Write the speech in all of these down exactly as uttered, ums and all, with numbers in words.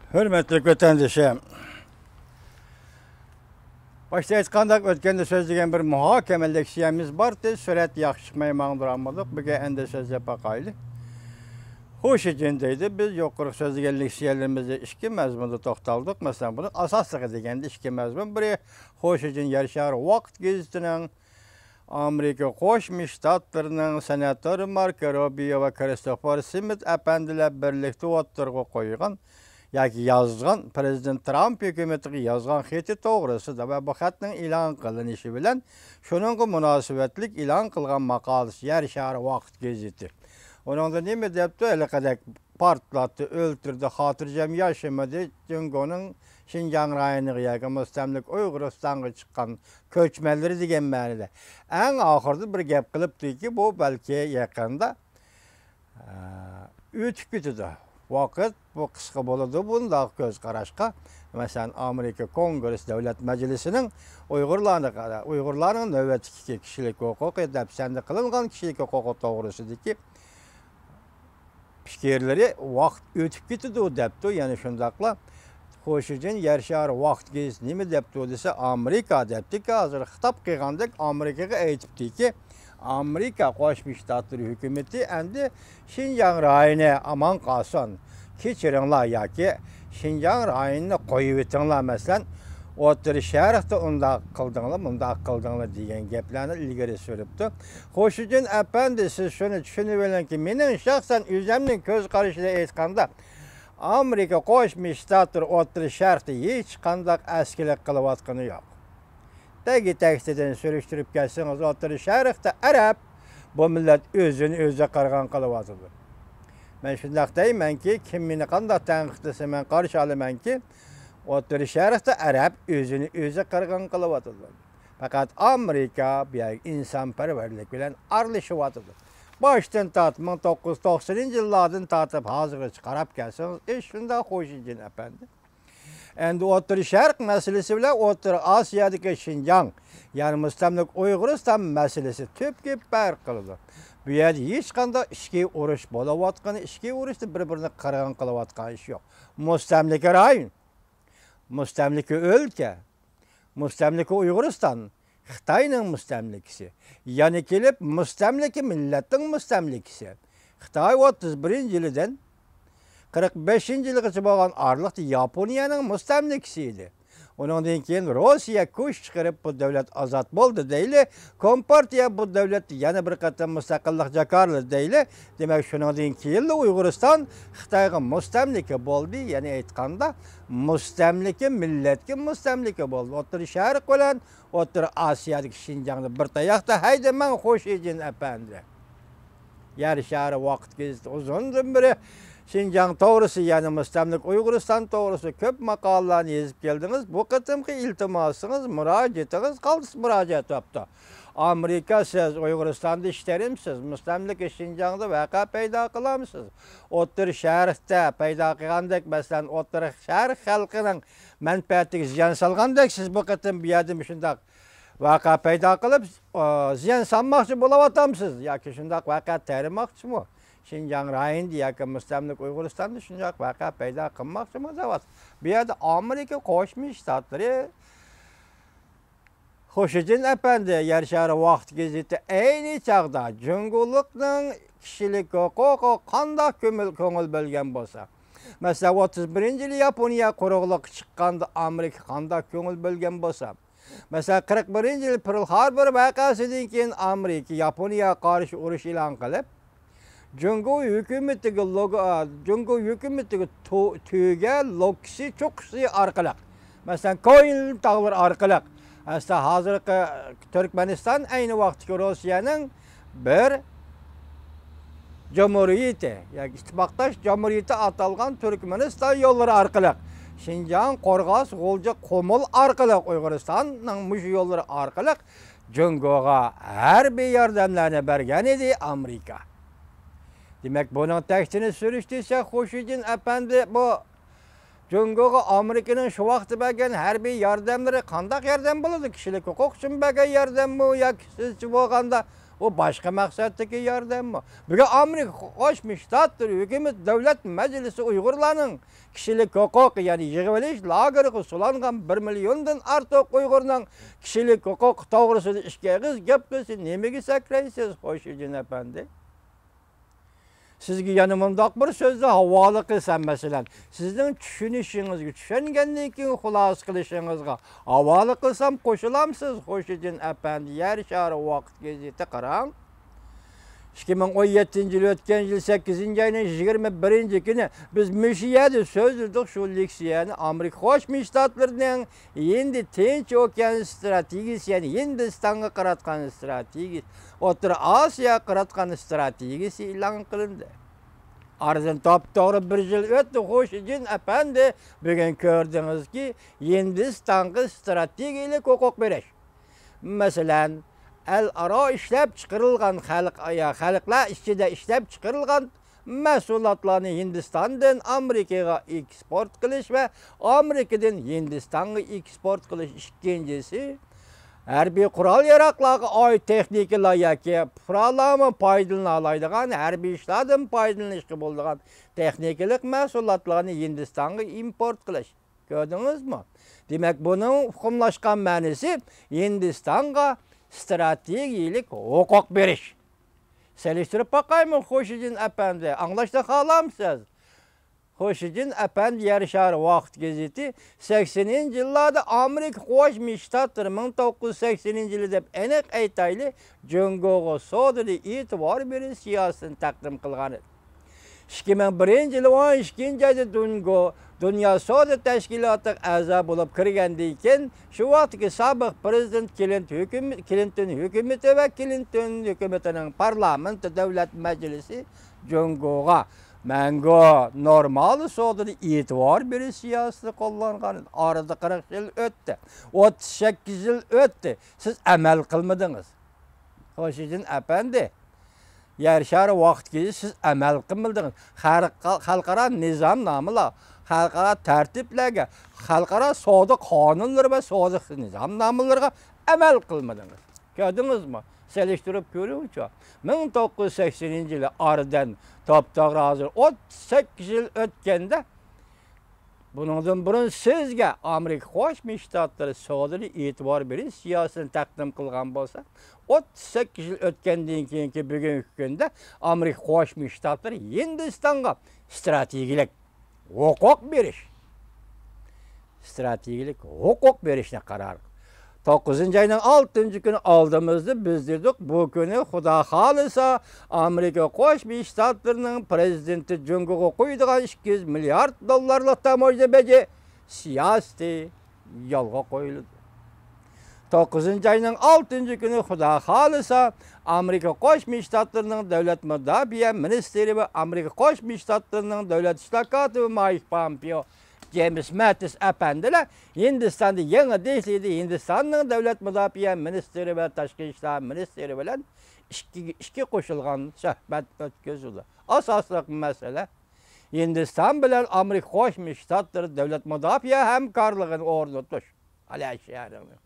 ھۆرمەتلىك ۋەتەندىشىم، باشتا ئېيتقاندەك، ئۆتكەندە سۆزلىگەن بىر مۇھاكىمە لېكسىيەمىز بارتى، سۈرئەت ياخشى چىقماي ماڭدۇرالمىدۇق. بۈگۈن ئەندى سۆزلەپ باقايلى. خۇشىجىن دەيدۇ، بىز يۇقىرىقى سۆزلىگەن لېكسىيەلىرىمىزدە ئىككى مەزمۇندا توختالدۇق. مەسىلەن، بۇنىڭ ئاساسلىقى دېگەندە ئىككى مەزمۇن. بىرى، خۇشىجىن يەر شارى ۋاقىت گېزىتىنىڭ ئامېرىكا قوشما شتاتلىرىنىڭ سېناتورى ماركو روبىيو ۋە كىرىستوفېر سمىت ئەپەندىلەر بىرلىكتە ئوتتۇرىغا قويغان ياكى يازغان، پىرېزىدېنت ترامپ ھۆكۈمىتىگە يازغان خېتى توغرىسىدا ۋە بۇ خەتنىڭ ئېلان قىلىنىشى بىلەن شۇنىڭغا مۇناسىۋەتلىك ئېلان قىلغان ماقالىسى، يەر شارى ۋاقىت گېزىتى. ئۇنىڭدا نېمە دەپتۇ؟ ھېلىقىدەك پارتلاتتى، ئۆلتۈردى، خاتىرجەم ياشىمىدى، جۇڭگونىڭ شىنجاڭ رايونىغا ياكى مۇستەملىكە ئۇيغۇرىستانغا چىققان كۆچمەنلىرى دېگەن مەنىدە. ئەڭ ئاخىرىدا بىر گەپ قىلىپتۇكى، بۇ بەلكى يېقىندا، ئە، ئۆتۈپ كېتىدۇ. ۋاقىت بۇ قىسقا بولىدۇ، بۇنداق كۆز قاراشقا. مەسىلەن، ئامېرىكا كونگرېس دۆلەت مەجلىسىنىڭ ئۇيغۇرلارنى، ئۇيغۇرلارنىڭ نۆۋەتتىكى كىشىلىك ھوقۇقى، دەپسەندە قىلىنغان كىشىلىك ھوقۇقى توغرىسىدىكى پىكىرلىرى ۋاقىت ئۆتۈپ كېتىدۇ دەپتۇ. يەنە شۇنداقلا خۇشىجىن يەر شارى ۋاقىت گېزىتى نېمە دەپتۇ دېسە، ئامېرىكا دەپتىكى، ھازىر خىتاب قىلغاندەك ئامېرىكىغا ئېيتىپتىكى، ئامېرىكا قوشما شتاتلىرى ھۆكۈمىتى ئەمدى شىنجاڭ رايونى ئامان قالسۇن، كەچۈرۈڭلار ياكى شىنجاڭ رايونىنى قويۇۋېتىڭلار، مەسىلەن، ئوتتۇرا شەرقتە ئۇنداق قىلدىڭلار، مۇنداق قىلدىڭلار دېگەن گەپلەرنى ئىلگىرى سۈرۈپتۇ. خۇشىجىن ئەپەندى، سىز شۇنى چۈشىنىۋېلىڭكى، مېنىڭ شەخسەن ئۆزۈمنىڭ كۆز قارىشىدا ئېيتقاندا، ئامېرىكا قوشما شتاتلىرى ئوتتۇرا شەرقتە ھېچقانداق ئەسكىلىك قىلىۋاتقىنى يوق. تەگى تەكتىدىن سۈرۈشتۈرۈپ كەلسىڭىز، ئوتتۇرا شەرقتە ئەرەب، بۇ مىللەت ئۆزىنى ئۆزى قىرغىن قىلىۋاتىدۇ. مەن شۇنداق دەيمەنكى، كىم مېنى قانداق تەنقىدلىسە، مەن قارشى ئالىمەنكى، ئوتتۇرا شەرقتە ئەرەب ئۆزىنى ئۆزى قىرغىن قىلىۋاتىدۇ. پەقەت ئامېرىكا بۇ يەرگە ئىنسانپەرۋەرلىك بىلەن ئارىلىشىۋاتىدۇ. باشتىن تارتىپ، مىڭ توققۇز يۈز توقسىنىنچى يىللاردىن تارتىپ ھازىرغىچە قاراپ كەلسىڭىز، ئىش شۇنداق، خۇشىجىن ئەپەندى. ئەمدى ئوتتۇرا شەرق مەسىلىسى بىلەن ئوتتۇرا ئاسىيادىكى شىنجاڭ، يەنى مۇستەملىكە ئۇيغۇرىستان مەسىلىسى تۈپكى پەرق قىلىدۇ. بۇ يەردە ھېچقانداق ئىچكى ئۇرۇش بولۇۋاتقىنى، ئىچكى ئۇرۇشتا بىر-بىرىنى قىرغىن قىلىۋاتقان ئىش يوق. مۇستەملىكە رايون، مۇستەملىكە ئۆلكە، مۇستەملىكە ئۇيغۇرىستان، خىتاينىڭ مۇستەملىكىسى. يەنە كېلىپ مۇستەملىكە مىللەتنىڭ مۇستەملىكىسى. خىتاي ئوتتۇز بىرىنچى يىلىدىن قىرىق بەشىنچى يىلغىچە بولغان ئارىلىقتا ياپونىيەنىڭ مۇستەملىكىسى ئىدى. ئۇنىڭدىن كېيىن روسىيە كۈچ چىقىرىپ بۇ دۆلەت ئازاد بولدى دەيلى، كومپارتىيە بۇ دۆلەتتە يەنە بىر قېتىم مۇستەقىللىق جاكارلىدى دەيلى. دېمەك، شۇنىڭدىن كېيىنلا ئۇيغۇرىستان خىتايغا مۇستەملىكە بولدى. يەنى ئېيتقاندا، مۇستەملىكە مىللەتكە مۇستەملىكە بولدى. ئوتتۇرا شەرق بىلەن ئوتتۇرا ئاسىيادىكى شىنجاڭنى بىر تاياقتا ھەيدىمەڭ، خۇشىجىن ئەپەندى. يەر شارى ۋاقىت گېزىتى ئۇزۇندىن بېرى شىنجاڭ توغرىسى، يەنى مۇستەملىكە ئۇيغۇرىستان توغرىسىدا كۆپ ماقالىلەرنى يېزىپ كەلدىڭىز. بۇ قېتىمقى ئىلتىماسىڭىز، مۇراجىئىتىڭىز قالتىس مۇراجىئەت بوپتۇ. ئامېرىكا، سىز ئۇيغۇرىستاندا ئىشلىرىمسىز؟ مۇستەملىكە شىنجاڭدا ۋەقە پەيدا قىلامسىز؟ ئوتتۇرا شەرقتە پەيدا قىلغاندەك، مەسىلەن، ئوتتۇرا شەرق خەلقىنىڭ مەنپەئەتىگە زىيان سالغاندەك، سىز بۇ قېتىم بۇ يەردە مۇشۇنداق ۋەقە پەيدا قىلىپ، ئا، زىيان سالماقچى بولۇۋاتامسىز ياكى شۇنداق ۋەقە تېرىماقچىمۇ؟ شىنجاڭ رايونىدا ياكى مۇستەملىكە ئۇيغۇرىستاندا شۇنداق ۋەقە پەيدا قىلماقچىمۇ دەۋاتىدۇ. بۇ يەردە ئامېرىكا قوشما شتاتلىرى، خۇشىجىن ئەپەندى، يەر شارى ۋاقىت گېزىتى ئەينى چاغدا جۇڭگولۇقنىڭ كىشىلىك ھوقۇقىغا قانداق كۆمۈل-، كۆڭۈل بۆلگەن بولسا، مەسىلەن، ئوتتۇز بىرىنچى يىلى ياپونىيە قۇرۇقلۇققا چىققاندا ئامېرىكا قانداق كۆڭۈل بۆلگەن بولسا، مەسىلەن، قىرىق بىرىنچى يىلى پېرل خاربور ۋەقەسىدىن كېيىن ئامېرىكا ياپونىيەگە قارشى ئۇرۇش ئېلان قىلىپ، جۇڭگو ھۆكۈمىتىگە لوگ-، ئا، جۇڭگو ھۆكۈمىتىگە تو-، تۆگە لوگىسى چوققىسى ئارقىلىق، مەسىلەن، كويىن تاغلىرى ئارقىلىق، ئەسلى ھازىرقى تۈركمەنىستان ئەينى ۋاقىتتىكى روسىيەنىڭ بىر جۇمھۇرىيىتى ياكى ئىتتىپاقداش جۇمھۇرىيىتى ئاتالغان تۈركمەنىستان يوللىرى ئارقىلىق، شىنجاڭ، قورغاس، غۇلجا، قۇمۇل ئارقىلىق، ئۇيغۇرىستاننىڭ مۇشۇ يوللىرى ئارقىلىق جۇڭگوغا ھەربىي ياردەملەرنى بەرگەن ئىدى ئامېرىكا. دېمەك، بۇنىڭ تەكتىنى سۈرۈش دېسە، خۇشىجىن ئەپەندى، بۇ جۇڭگوغا ئامېرىكىنىڭ شۇ ۋاقىتتا بەرگەن ھەربىي ياردەملىرى قانداق ياردەم بولىدۇ؟ كىشىلىك ھوقۇق ئۈچۈن بەرگەن ياردەممۇ ياكى سىزچە بولغاندا بۇ باشقا مەقسەتتىكى ياردەممۇ؟ بۈگۈن ئامېرىكا قوشما شتاتلىرى ھۆكۈمىتى دۆلەت مەجلىسى ئۇيغۇرلارنىڭ كىشىلىك ھوقۇقى، يەنى يىغىۋېلىش لاگېرىغا سولانغان بىر مىليوندىن ئارتۇق ئۇيغۇرنىڭ كىشىلىك ھوقۇقى توغرىسىدا ئىككى ئېغىز گەپ قىلسا، نېمىگە سەكرەيسىز، خوشىدىن ئەپەندى؟ سىزگە يەنە مۇنداق بىر سۆزنى ھاۋالە قىلسام، مەسىلەن، سىزنىڭ چۈشىنىشىڭىزگە، چۈشەنگەندىن كېيىن خۇلاسە قىلىشىڭىزغا ھاۋالە قىلسام، قوشۇلامسىز، خوشىدىن ئەپەندى؟ يەر شارى ۋاقىت گېزىتى قاراڭ. ئىككى مىڭ ئون يەتتىنچى يىل، ئۆتكەن يىل سەككىزىنچى ئاينىڭ يىگىرمە بىرىنچى كۈنى بىز مۇشۇ يەردە سۆزلىدۇق، شۇ لېكسىيەنى ئامېرىكا قوشما شتاتلىرىنىڭ ھىندى تىنچ ئوكيان ستراتېگىيىسى، يەنى ھىندىستانغا قاراتقان ستراتېگىيىسى، ئوتتۇرا ئاسىياغا قاراتقان ستراتېگىيىسى ئېلان قىلىندى. ئارىدىن توپتوغرا بىر يىل ئۆتتى، خوشىجىن ئەپەندى، بۈگۈن كۆردىڭىزكى، ھىندىستانغا ستراتېگىيىلىك ھوقۇق بېرىش. مەسىلەن، ئەلئارا ئىشلەپچىقىرىلغان خەلق، يا خەلقلەر ئىچىدە ئىشلەپچىقىرىلغان مەھسۇلاتلارنى ھىندىستاندىن ئامېرىكىغا ئېكسپورت قىلىش ۋە ئامېرىكىدىن ھىندىستانغا ئېكسپورت قىلىش. ئىككىنچىسى، ھەربىي قورال-ياراغلارغا ئائىت تېخنىكىلار ياكى پۇقرالارمۇ پايدىلىنالايدىغان، ھەربىي ئىشلاردىن پايدىلىنىشقا بولىدىغان تېخنىكىلىق مەھسۇلاتلارنى ھىندىستانغا ئىمپورت قىلىش. كۆردىڭىزمۇ؟ دېمەك، بۇنىڭ ئۇقۇملاشقان مەنىسى ھىندىستانغا ستراتېگىيىلىك ھوقۇق بېرىش. سېلىشتۇرۇپ باقايمۇ، خوشىجىن ئەپەندى؟ ئاڭلاشنى خالامسىز؟ خوشىجىن ئەپەندى، يەر شارى ۋاقىت گېزىتى سەكسىنىنچى يىللاردا ئامېرىكا قوشما شتاتلىرى مىڭ توققۇز يۈز سەكسىنىنچى يىلى دەپ ئېنىق ئېيتايلى، جۇڭگوغا سودىدا ئېتىبار بېرىش سىياسىتىنى تەقدىم قىلغان ئىدى. ئىككى مىڭ بىرىنچى يىلى ئون ئىككىنچى ئايدا دۇنگو-، دۇنيا سودا تەشكىلاتىغا ئەزا بولۇپ كىرگەندىن كېيىن، شۇ ۋاقىتتىكى سابىق پىرېزىدېنت كلىنت ھۆكۈم-، كلىنتون ھۆكۈمىتى ۋە كلىنتون ھۆكۈمىتىنىڭ پارلامېنت دۆلەت مەجلىسى جۇڭگوغا مەڭگۈ نورمال سودىدا ئېتىبار بېرىش سىياسىتى قوللانغان. ئارىدا قىرىق يىل ئۆتتى. ئوتتۇز سەككىز يىل ئۆتتى. سىز ئەمەل قىلمىدىڭىز. خوشىجىن ئەپەندى، يەر شارى ۋاقىت گېزىتى سىز ئەمەل قىلمىدىڭىز. خەلق-، خەلقئارا نىزامنامىلار، خەلقئارا تەرتىپلەرگە، خەلقئارا سودا قانۇنلىرى ۋە سودا نىزامنامىلىرىغا ئەمەل قىلمىدىڭىز. كۆردىڭىزمۇ؟ سېلىشتۇرۇپ كۆرۈڭچۇ. مىڭ توققۇز يۈز سەكسىنىنچى يىلى ئارىدىن توپتوغرا ھازىر ئوتتۇز سەككىز يىل ئۆتكەندە، بۇنىڭدىن بۇرۇن سىزگە ئامېرىكا قوشما شتاتلىرى سودىدا ئېتىبار بېرىش سىياسىتىنى تەقدىم قىلغان بولسا، ئوتتۇز سەككىز يىل ئۆتكەندىن كېيىنكى بۈگۈنكى كۈندە ئامېرىكا قوشما شتاتلىرى ھىندىستانغا ستراتېگىيىلىك ھوقۇق بېرىش، ستراتېگىيىلىك ھوقۇق بېرىشنى قارار قىلدى. توققۇزىنچى ئاينىڭ ئالتىنچى كۈنى ئالدىمىزدا بىز دېدۇق، بۇ كۈنى خۇدا خالىسا ئامېرىكا قوشما شتاتلىرىنىڭ پىرېزىدېنتى جۇڭگوغا قويىدىغان ئىككى يۈز مىليارد دوللارلىق تاموژنا بېجى سىياسىتى يولغا قويۇلىدۇ. توققۇزىنچى ئاينىڭ ئالتىنچى كۈنى خۇدا خالىسا ئامېرىكا قوشما شتاتلىرىنىڭ دۆلەت مۇداپىئە مىنىستىرى ۋە ئامېرىكا قوشما شتاتلىرىنىڭ دۆلەت ئىشلار كاتىپى مايك پامپېئو، جېيمىس ماتىس ئەپەندىلەر ھىندىستاندا يېڭى دېھلىدا ھىندىستاننىڭ دۆلەت مۇداپىئە مىنىستىرى ۋە تاشقى ئىشلار مىنىستىرى بىلەن ئىككى، ئىككى قوشۇلغان سۆھبەت ئۆتكۈزۈلدى. ئاساسلىق مەسىلە ھىندىستان بىلەن ئامېرىكا قوشما شتاتلىرى دۆلەت مۇداپىئە ھەمكارلىقىنى ئورنىتىش. ئەلەشيەرىڭنى.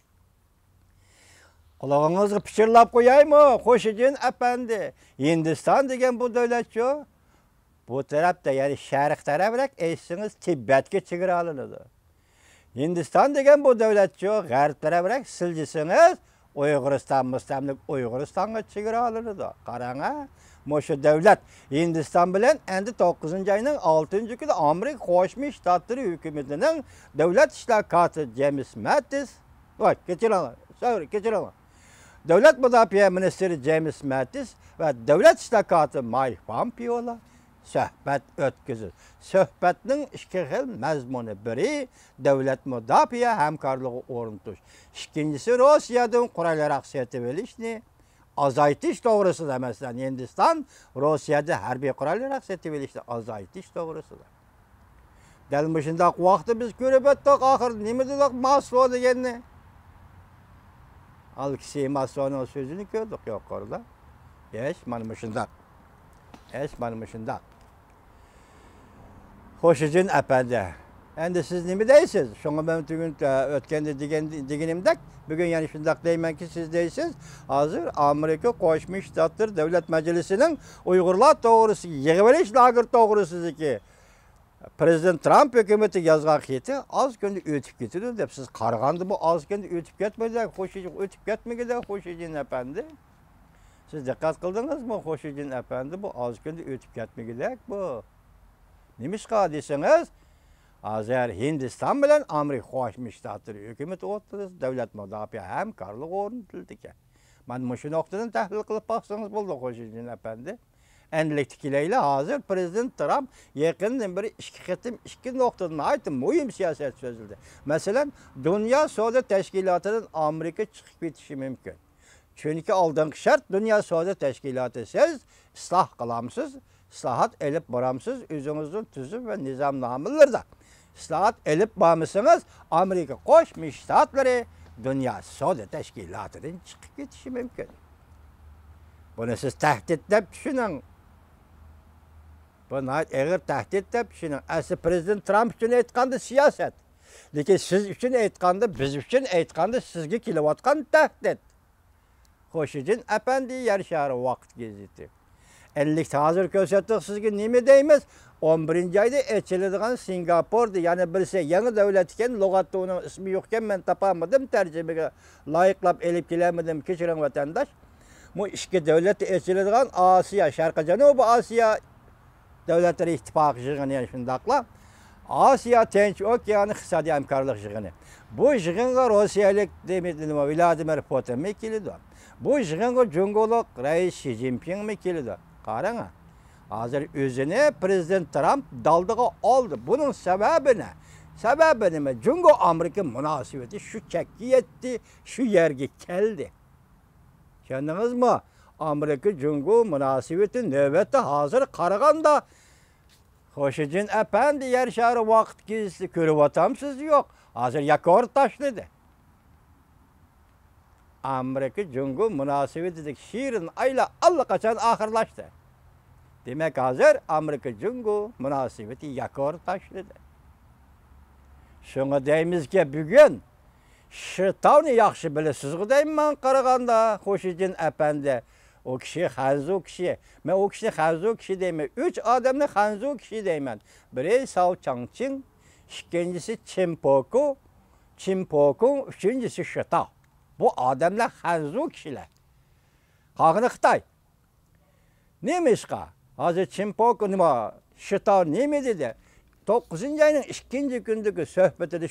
قۇلىقىڭىزغا پىچىرلاپ قويايمۇ، خوشىجىن ئەپەندى؟ ھىندىستان دېگەن بۇ دۆلەتچۇ؟ بۇ تەرەپتە، يەنى شەرق تەرەپرەك ئېيتسىڭىز، تىبەتكە چېگرالىنىدۇ. ھىندىستان دېگەن بۇ دۆلەتچۇ؟ غەرب تەرەپرەك سىلجىسىڭىز، ئۇيغۇرىستان، مۇستەملىكە ئۇيغۇرىستانغا چېگرالىنىدۇ. قاراڭ ھە، مۇشۇ دۆلەت ھىندىستان بىلەن ئەمدى توققۇزىنچى ئاينىڭ ئالتىنچى كۈنى ئامېرىكا قوشما شتاتلىرى ھۆكۈمىتىنىڭ دۆلەت ئىشلار كاتىپى جېيمىس ماتىس، ۋاي، كەچۈرۈڭلار، سورى، كەچۈرۈڭلار. دۆلەت مۇداپىئە مىنىستىرى جېيمىس ماتىس ۋە دۆلەت ئىشلار كاتىپى مايك پامپېئولار سۆھبەت ئۆتكۈزۈپ، سۆھبەتنىڭ ئىككى خىل مەزمۇنى، بىرى دۆلەت مۇداپىئە ھەمكارلىقى ئورنىتىش، ئىككىنچىسى روسىيەدىن قورال-ياراغ سېتىۋېلىشنى ئازايتىش توغرىسىدا، مەسىلەن، ھىندىستان روسىيەدىن ھەربىي قورال-ياراغ سېتىۋېلىشنى ئازايتىش توغرىسىدا. دەل مۇشۇنداق ۋاقىتتا بىز كۆرۈپ ئۆتتۇق، ئاخىرىدا نېمە دېدۇق؟ ماسلو دېگەننى. ئالكسېي ماسلونىڭ سۆزىنى كۆردۇق يۇقىرىدا. ھېچ مانا مۇشۇنداق. ھېچ مانا مۇشۇنداق. خوشىجىن ئەپەندى، ئەمدى سىز نېمە دەيسىز؟ شۇڭا مەن بۈگۈن، ئە، ئۆتكەندە دېگەن، دېگىنىمدەك، بۈگۈن يەنە شۇنداق دەيمەنكى، سىز دەيسىز، ھازىر ئامېرىكا قوشما شتاتلىرى دۆلەت مەجلىسىنىڭ ئۇيغۇرلار توغرىسىدىكى يىغىۋېلىش لاگېرى توغرىسىدىكى پرېزىدېنت ترامپ ھۆكۈمىتىگە يازغان خېتى ئاز كۈندە ئۆتۈپ كېتىدۇ دەپ، سىز قارىغاندا بۇ ئاز كۈندە ئۆتۈپ كەتمىگۈدەك، خوش، ئۆتۈپ كەتمىگۈدەك، خوشىجىن ئەپەندى. سىز دىققەت قىلدىڭىزمۇ، خوشىجىن ئەپەندى؟ بۇ ئاز كۈندە ئۆتۈپ كەتمىگۈدەك بۇ. نېمىشقا دېسىڭىز، ھازىر ھىندىستان بىلەن ئامېرىكا قوشما شتاتلىرى ھۆكۈمىتى ئوتتۇرىسىدا دۆلەت مۇداپىئە ھەمكارلىقى ئورنىتىلىدىكەن. مانا مۇشۇ نۇقتىدىن تەھلىل قىلىپ باقسىڭىز بولىدۇ، خوشىجىن ئەپەندى. ئەنلىكتە كېلەيلى، ھازىر پرېزىدېنت ترامپ يېقىندىن بېرى ئىككى قېتىم ئىككى نۇقتىدا ناھايىتى مۇھىم سىياسەت سۆزلىدى. مەسىلەن، دۇنيا سودا تەشكىلاتىدىن ئامېرىكا چىقىپ كېتىشى مۇمكىن. چۈنكى ئالدىنقى شەرت دۇنيا سودا تەشكىلاتى، سىز ئىسلاھ قىلامسىز، ئىسلاھات ئېلىپ بارامسىز، ئۆزىڭىزنىڭ تۈزۈم ۋە نىزامنامىلىرىدا ئىسلاھات ئېلىپ بارمىسىڭىز، ئامېرىكا قوشما شتاتلىرى دۇنيا سودا تەشكىلاتىدىن چىقىپ كېتىشى مۇمكىن. بۇنى سىز تەھدىت دەپ چۈشىنىڭ. بۇ ناھايىتى ئېغىر تەھدىت دەپ چۈشىنىڭ. ئەسلى پرېزىدېنت ترامپ ئۈچۈن ئېيتقاندا سىياسەت. لېكىن سىز ئۈچۈن ئېيتقاندا، بىز ئۈچۈن ئېيتقاندا سىزگە كېلىۋاتقان تەھدىت. خوشىجىن ئەپەندى، يەر شارى ۋاقىت گېزىتى. ئەنلىكتە ھازىر كۆرسەتتۇق سىزگە، نېمە دەيمىز؟ ئون بىرىنچى ئايدا ئېچىلىدىغان سىنگاپوردا يەنە بىرسى يېڭى دۆلەت ئىكەن، لۇغەتتە ئۇنىڭ ئىسمى يوق ئىكەن، مەن تاپالمىدىم، تەرجىمىگە لايىقلاپ ئېلىپ كېلەلمىدىم، كەچۈرۈڭ ۋەتەنداش. بۇ ئىككى دۆلەتتە ئېچىلىدىغان ئاسىيا، شەرقىي جەنۇبىي ئاسىيا دۆلەتلەر ئىتتىپاقى يىغىنى، شۇنداقلا ئاسىيا تىنچ ئوكيان ئىقتىسادىي ھەمكارلىق يىغىنى. بۇ يىغىنغا روسىيەلىك دېمىترى، نېمە، ۋلادىمىر پۇتىنمۇ كېلىدۇ. بۇ يىغىنغا جۇڭگولۇق رەئىس شى جىنپىڭمۇ كېلىدۇ. قاراڭ، ھازىر ئۆزىنى پرېزىدېنت ترامپ دالدىغا ئالدى. بۇنىڭ سەۋەبى نە؟ سەۋەبى نېمە؟ جۇڭگو ئامېرىكا مۇناسىۋىتى شۇ چەككە يەتتى، شۇ يەرگە كەلدى. چۈشەندىڭىزمۇ؟ ئامېرىكا جۇڭگو مۇناسىۋىتى نۆۋەتتە ھازىر قارىغاندا، خوشىجىن ئەپەندى، يەر شارى ۋاقىت گېزىتى كۆرۈۋاتامسىز؟ يوق. ھازىر ياكار تاشلىدى. ئامېرىكا جۇڭگو مۇناسىۋىتىدىكى شېرىن ئايلار ئاللىقاچان ئاخىرلاشتى. دېمەك، ھازىر ئامېرىكا جۇڭگو مۇناسىۋىتى ياكار تاشلىدى. شۇڭا دەيمىزكى، بۈگۈن شىتاۋنى ياخشى بىلىسىزغۇ دەيمەن ماڭا قارىغاندا، خوشىجىن ئەپەندى. ئۇ كىشى خەنزۇ كىشى. مەن ئۇ كىشىنى خەنزۇ كىشى دەيمەن. ئۈچ ئادەمنى خەنزۇ كىشى دەيمەن. بىرى ساۋ چاڭچىڭ، ئىككىنچىسى چىن پوكۇ، چىن پوكۇڭ، ئۈچىنچىسى شىتاۋ. بۇ ئادەملەر خەنزۇ كىشىلەر. قالغىنى خىتاي. نېمە ئىشقا؟ ھازىر چىن پوكۇ نېمە؟ شىتاۋ نېمە دېدى؟ توققۇزىنچى ئاينىڭ ئىككىنچى كۈنىدىكى سۆھبىتىدە